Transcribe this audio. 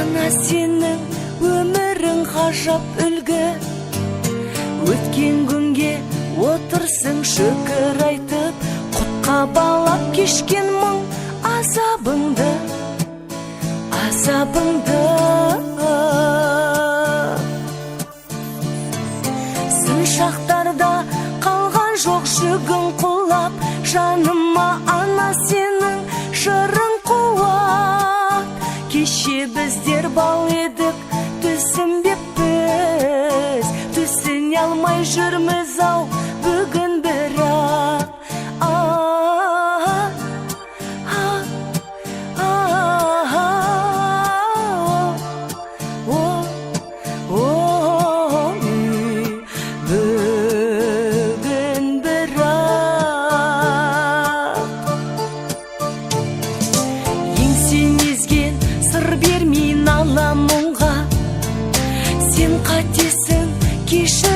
Ана, сенің өмірің ғажап үлгі. Өткен күнге отырсың шүкір айтып, құтқа балап кешкен мұң азабыңды, азабыңды. Сын шақтарда қалған жоқ жүгің құлап, жаныма, ана, сенің жырың қуат. Кеше біздер бал едік, түсінбеппіз, түсіне алмай жүрміз ау бүгін бірақ. А, а, а, о, о, бүгін бірақ еңсен езген, сыр бермей нала мұңға, сен қатесің, кешір.